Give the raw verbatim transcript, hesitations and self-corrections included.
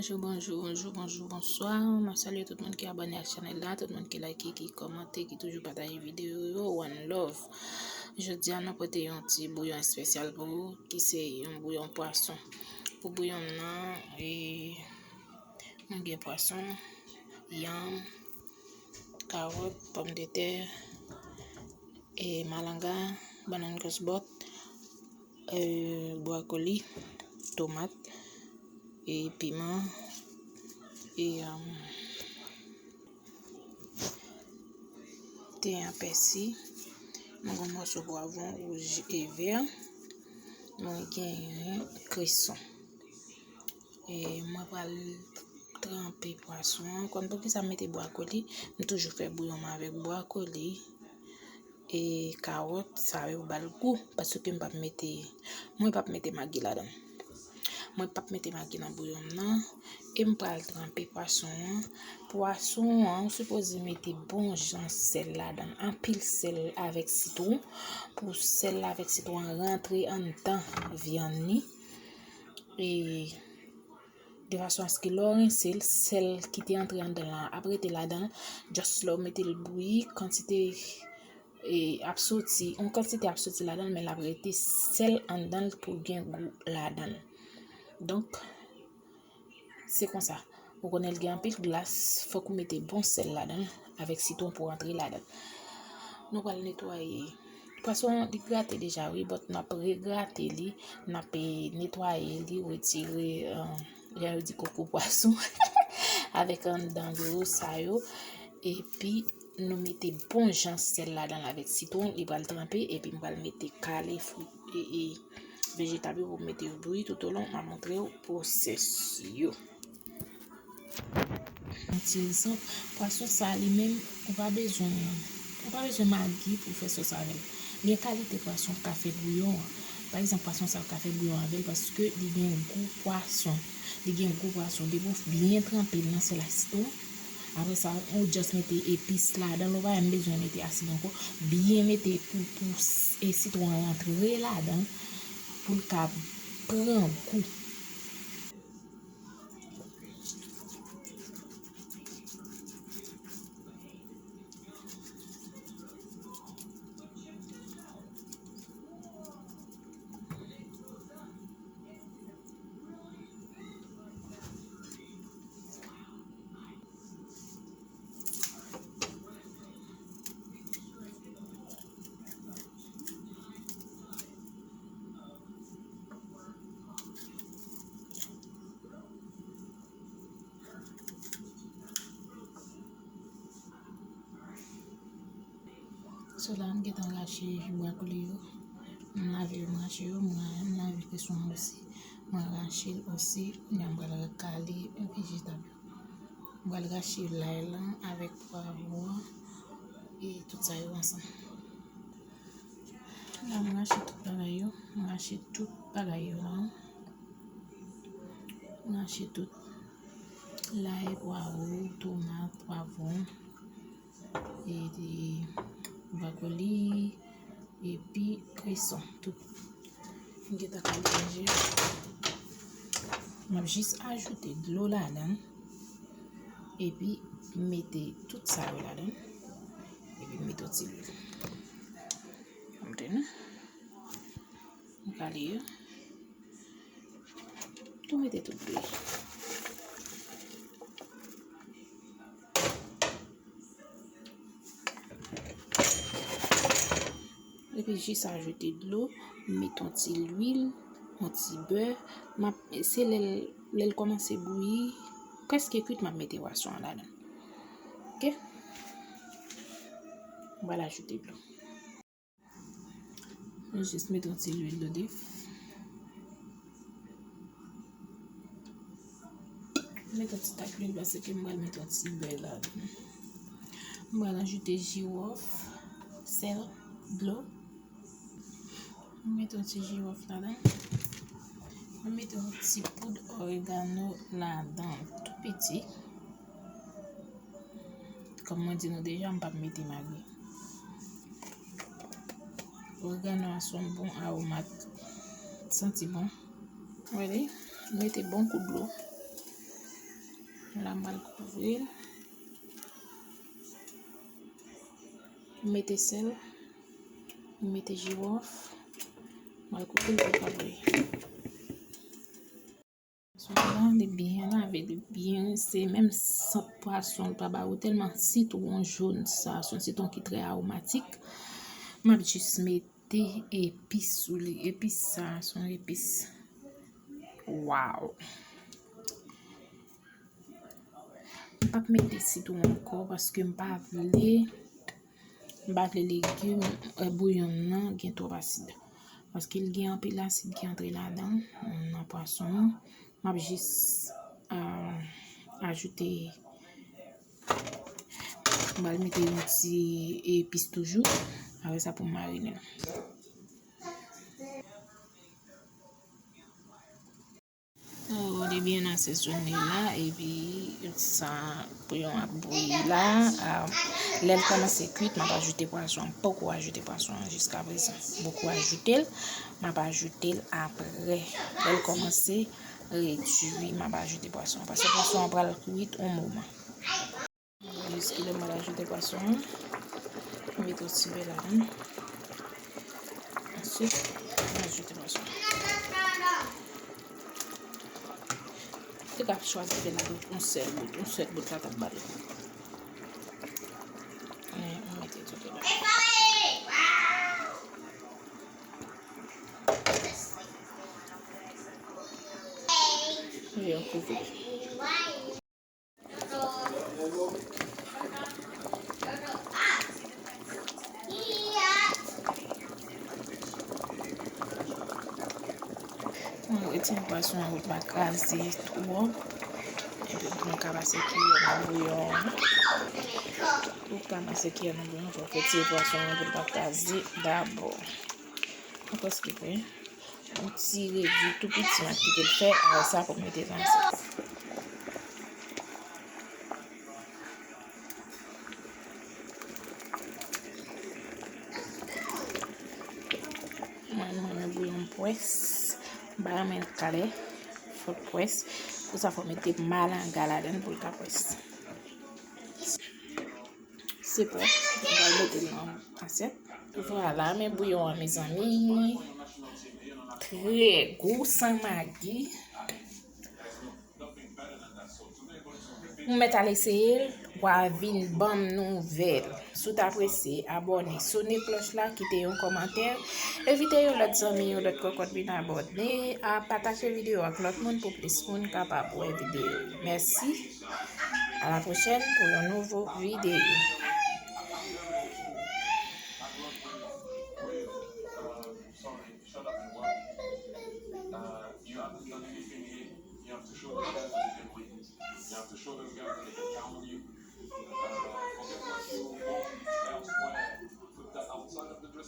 Bonjou, bonjou, bonjou, bonjou, bonswa. Mwen salye tout moun ki abòne ak chanèl la, tout moun ki like, ki kòmante, ki toujou pataje videyo yo. One love. Jodi a, nou pote yon ti bouyon espesyal pou ou, ki se yon bouyon pwason. Pou bouyon nan, e, nou gen pwason, yanm, kawòt, pòmdetè, e, malanga, bannann kòsbòt, e, bwakoli, tomat, e, piman, e, um, te an pèsi, mwen gen yon mòso pwavwon wouj e vè, mwen genyen kreson. E mwen pral tranpe pwason an. Konn poukisa m mete bwakoli? M toujou fè bouyon mwen avèk bwakoli e kawòt, sa yo ba l gou, paske m p ap mete, mwen p ap mete magi ladan l. Mwen p ap mete magi nan bouyon m nan. E m pral tranpe pwason an. Pwason an, ou sipoze mete bon jan sèl ladan l. Anpil sèl avèk sitwon. Pou sèl la avèk sitwon an rantre anndan vyann ni. E de fason aske lè w rense l, sèl ki te antre anndan l lan ap rete ladan l. Just lè w mete l bouyi, kantite, e, ap soti, yon kantite ap soti ladan l, men l ap rete sèl anndan l pou l gen gou ladan l. Donk, se konsa. Ou konnen l gen anpil glas, fòk ou mete bon sèl ladan l, avèk sitwon pou antre ladan l. Nou pral netwaye. Pwason an, li grate deja, wi, but n ap regrate li, n ap, e, netwaye li, retire, e, jan yo di koko pwason, avèk anndan gwo sa yo. Epi, nou mete bon jan sèl ladan l avèk sitwon, li pral tranpe, epi m pral mete kale fwi, e, e, vejetab yo pou m mete yo bouyi toutolon, m ap montre w pwosès yo. Yon ti egzanp, pwason sa li menm, ou pa bezwen, ou pa bezwen magi pou fè sòs avè l. Gen kalite pwason k ka fè bouyon an. Pa egzanp, pwason sa yo ka fè bouyon avè l paske li gen gou pwason. Li gen gou pwason. Depi w byen tranpe l nan sèl ak sitwon, apre sa, ou just mete epis ladan l, ou pa menm bezwen mete asid ankò. Byen mete pou, pou s-, e sitwon an rantre ladan l, pou l ka pran gou. So la, m gentan rache bwakoli yo. M lave yo, m rache yo, m ra-, m lave kreson an osi. Mwen rache l osi. Kounye a m pral kale vejetab yo. M pral rache lay lan avèk pwavwon e tout sa yo ansanm. La, m rache tout bagay yo. M rache tout bagay yo la. M rache tout. Lay, pwaro, tomat, pwavwon, e, e bwakoli, epi kreson. Tout. M gentan kale manje. M ap jis ajoute dlo ladan l. Epi mete tout sa yo ladan l. Epi mete yon ti lwil. M tande. M kale yo. Tou mete tout dlo. Epi jis ajoute dlo, mete yon ti lwil, yon ti bè. M ap, se lè l, lè l kòmanse bouyi, prèske kwit, m ap mete pwason an ladan. Oke? M pral ajoute dlo. Mwen jis mete yon ti lwil tande. Mete yon ti tak lwil paske m pral mete yon ti bè ladan. M pral ajoute jiwòf, sèl, dlo. Mwen mete yon ti jiwòf ladan. Mwen mete yon ti poud oregano ladan, tou piti. Kòm mwen di nou deja, m p ap mete magi. Oregano a se yon bon aromat. Santi bon. Wè li, mete bon kou dlo. La, m pral kouvri l. M mete sèl. M mete jiwòf. M pral kouvri l pou l pa bouyi. Pwason an, li byen lave, li byen rinse. Menm sant pwason, li pa ba ou tèlman sitwon jòn sa. Se yon sitwon ki trè awomatik. M ap jis mete epis sou li. Epis sa, se yon epis. Waw! M p ap mete sitwon ankò paske m pa vle, m pa vle legim, eh, bouyon nan gen twòp asid. Paske l gen anpil asid ki antre ladan, nan pwason an. M ap jis, ah, ajoute, m pral mete yon ti epis toujou. Apre sa pou m marine l. Oh, li byen asezone la, epi sa, bouyon ap bouyi la. Ah, lè l kòmanse kwit, m ap ajoute pwason an. M poko ajoute pwason an jiska prezan. M poko ajoute l, m ap ajoute l apre. Lè l kòmanse redui, m ap ajoute pwason an. Paske pwason an pral kwit yon moman. Jiskilè m al ajoute pwason an. M mete yon ti vè ladan. Answit, m ajoute pwason an. Te ka chwazi fè l yon sèl bout, yon sèl bout la t ap ba l. Men, m mete tout ladan. Wi, yon kouvri. Mwen retire pwason an pou l pa kraze twòp. Epi pou nou ka pase kiyè nan bouyon an. Pou ka pase kiyè nan bouyon, fòk retire pwason an pou l pa kraze dabò. Mwen prèske prè. Yon ti redui tou piti m ap kite l fè, apre sa pou m mete nan asyèt. Mwen, mwen renmen bouyon m pwès, m pa renmen l kalè, fò l pwès. Pou sa fò m mete malanga ladan l pou l ka pwès. Se prè. Mwen pral mete l nan asyèt. Vwala, men bouyon an, mezanmi. Trè gou, san magi. Ou mèt al eseye l, w a vin ban m nouvèl. Si w t apresye, abòne, sone klòch la, kite yon kòmantè. Envite yon lòt zanmi, yon lòt kòkòt vin abòne. A, pataje videyo ak lòt moun pou plis moun kapab wè videyo yo. Mèsi. À la prochaine pour un nouveau vidéo.